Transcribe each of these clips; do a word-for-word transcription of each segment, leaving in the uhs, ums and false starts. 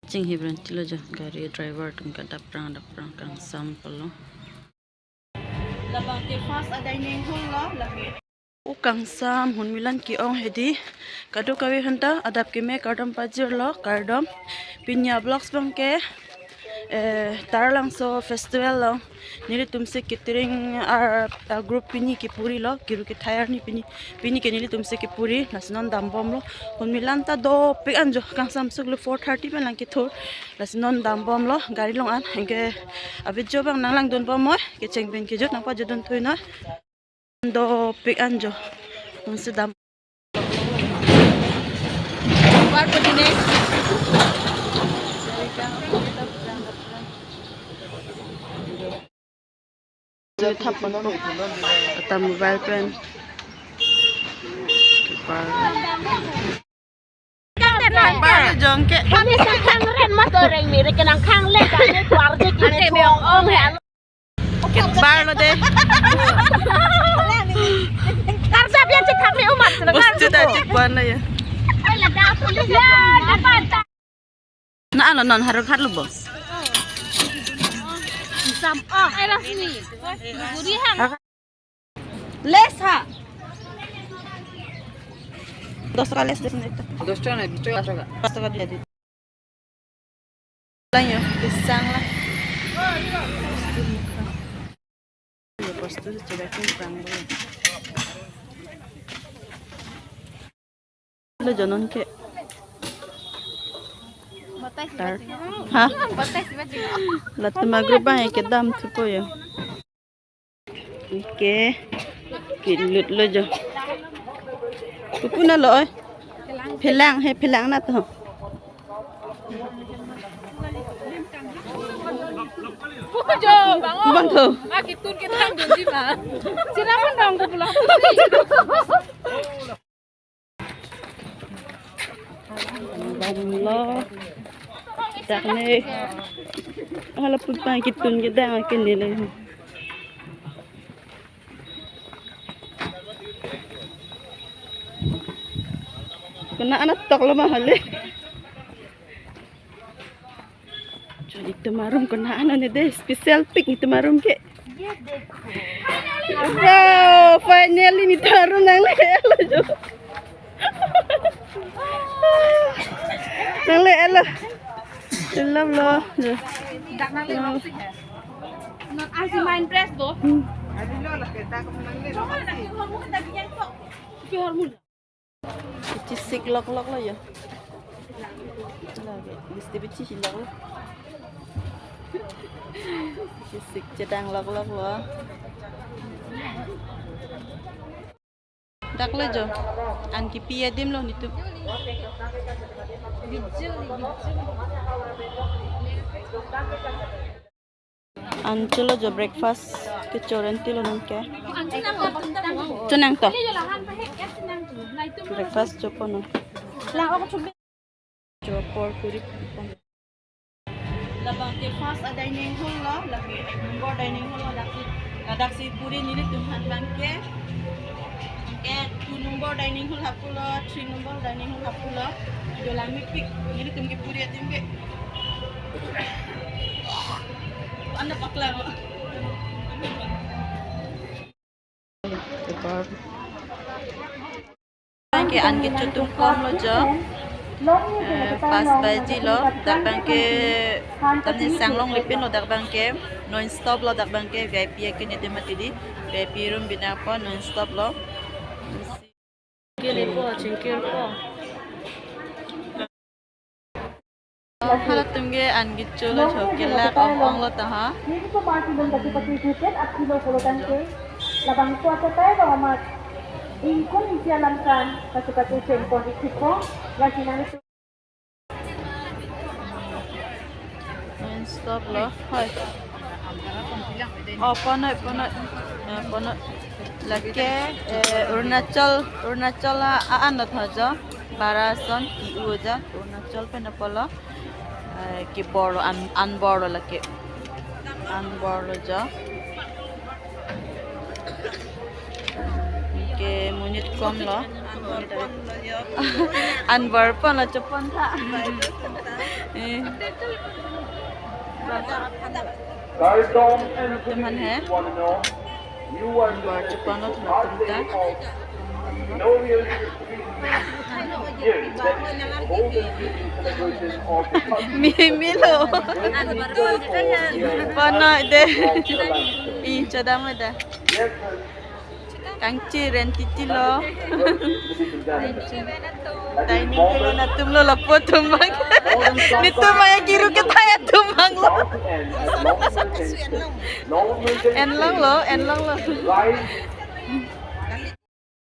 Chinghibran tilo jo, gari driver atum ke adap prang adap prang, kangsam pulo. Labang ke first a dining hall lo, labang. O kangsam, hunmi lan ke-ong hedi. Kadokave aphanta adap keme kardom pajirlo, kardom. Pini a vlogs abang ke, eh, Taralangso festival lo. Nelitum si catering ar, ar group pini kepuri lo, kiru kethai arni pini, pini ke nelitum si kepuri, lasi non dambomlo. Hunmi lan ta dopik an jo, kangsam suklo, four thirty pen lang kethur, lasi non dambomlo, gari along an, anke a video abang nanglangdunbom noi, kecheng pen kejut nangpajutdun thuinoi. Dopik an jo, non si dam. Thap pon po. Ata mobile pen. Bar jong ke. Kami sa khang ren ma to reng mi, rek nang khang le ka ne tuar de ki ne tuang ong he. Ke bar lo de. Karsa biar cek kami umat. Bos cek ta cek pon na ya. Ai la da police ya, dapat. Na ano non harok harlo bo. Sam, oh, ai Lasmi. Guri hang. Lays ha. Dos taka lays, dos taka. Dos taka na, dos taka, dos taka. Pas taka dia di. Lang yo, pisang lah. Yo, pas tu coba pisang dulu. Lo jo non ke. Tar. Ha? Latum a group abang ke dam thupo yo. Ke. Kelut lo jo. Kopi na lo oi. Phelang he, phelang na to. Jo, bang. Bang to. Ah, kitun kitang dun ji ma. Sira pun dong ko pulang. Bang lo. Dak ne. Hala putang kitun kedang akin ne le. Kena anak tok lo mahal le. Jadi itum arum kena anak ne de special pick itum arum ke. Wow, finally itum arum nangle-et lo jo. Nangle-et lo. Love lo. Jo. Dak nangle boxing hai. Not as in my interest though. Hmm. Adi lo lah kita ke menang ni. Coba dak yang kok. Tapi hormon. Bichi sik lok lok lo ya. Lagi, bisti bichi si lok lo. Bichi sik chedang lok lok lo. Dak lo jo. An kipi adim lo nitum. An cholo jo breakfast kechoren tilo non ke. Chonang to. Breakfast chopo non. Chopor puri. Labang ke first a dining hall lo, lake ek number dining hall lo, daksi, daksi puri nelitum aphan abang ke. Ke two number dining hall hapu lo, three number dining hall hapu lo. Jo langmepik, nelitum kepuri adim ke. Anda paklang. Ke an kecho atum kom lo jo. Eh, pas baji lo, dak abang ke, tani sang longle pin lo dak abang ke, non stop lo dak abang ke, V I P akin adim mati di, V I P room bina po, non stop lo. Kele po, chingkir po. Halatum ke an kecho lo jo, kelak ong ong lo ta ha. Nini ko party dun kati kati tiket at kilo pulutan ke. Labang ko achatai lo amat. Ingkung ingki alam kan, kati kati chengpon ikit po. Lagi nang Non stop lo. Hoi. Oh, ponoi, ponoi. Eh, ponoi. Lake, eh, Arunachal, Arunachal a, a, an lo tho jo. Bara ason, i u jo. Arunachal pen apotlo. Eh, kebor lo, an, anbor lo lake. Anbor lo jo. Ke monit kom lo. Anbor pon lo, chopon tha. Eh. Kardom and teman hai. Anbor chopon lo, thula tum ta. Glorious year that is holding the celebration of the Mimi lo. Pon lo de. I chodam da. Yes, sir. Kangchir ren titi lo. Dining table atum lo, lapu atum abang. Netum maya kiru kethai atum abang lo. En longlo, en longlo.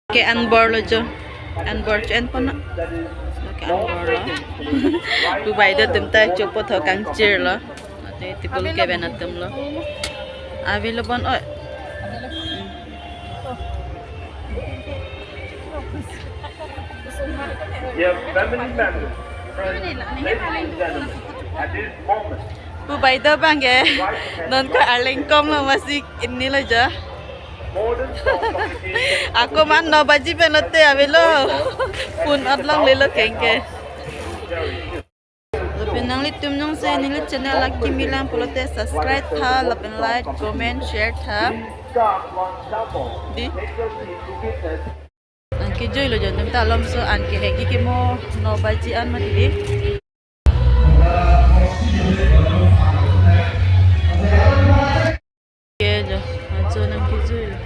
Ke anbor lo jo. Anbor jo en pon lo. Ke anbor lo. Pu bai do atum ta chopo tho kangchir lo. Ate table ke ben atum lo. Ave lo bon oi. Dear family members, friends, ladies and gentlemen, at this moment, Pu bai do abang ke, non ko arleng kom lo, masih ini lo jo. Ako man no baji pen lote ave lo. Phone at longle lo kengke. Lapen nanglitum jongsi neli channel akimi lang pulote subscribe tha, lapen like, comment, share tha. Di. An kejui lo jo, netum ta alomso an kehek ke mo no baji an mati di. Ke jo, ajo nang kejui lo.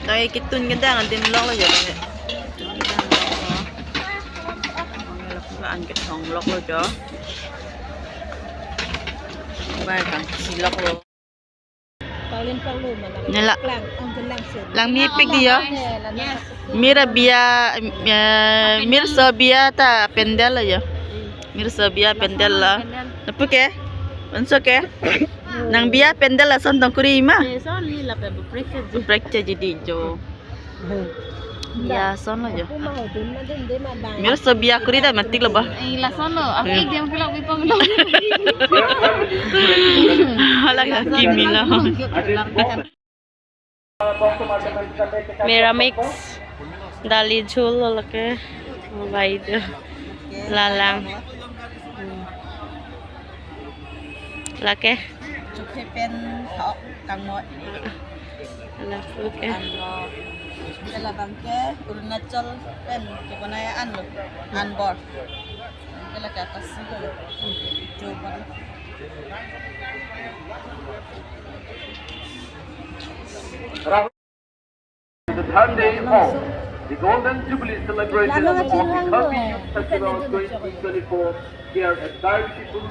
Tangke ketun kedang adim lok lo jo tangke. An kethong lok lo jo. Bai kangsi lok lo. Paulin Paulo mana? Nela. Klang, ang gelang sih. Lang mepik di jo. Mira bia, eh, mir so bia ta pandal lo jo. Mir so bia pandal lo. Lapu ke? Anso ke? Nang bia pandal lason tong kuri ma? Eh, son ni lapen buprek ke ji. Buprek ke ji di jo. Ya, son lo jo. Mir so bia kuri ta matik lo ba. Eh, lason lo. Aku eh, dia mungkin lebih pang lo. Hala ka kimi lo. Mera mix, dali jhul lo lake, bai do, lalang. Hmm. Lake. Chukhe pen thok kangmo. Lapu ke. Ano, labang ke Arunachal pen, ke kona ya an lo, anbor. Ke lake atas lo. Coba. The third day of the Golden Jubilee celebration of the Karbi Youth Festival twenty twenty-four here at Karbi People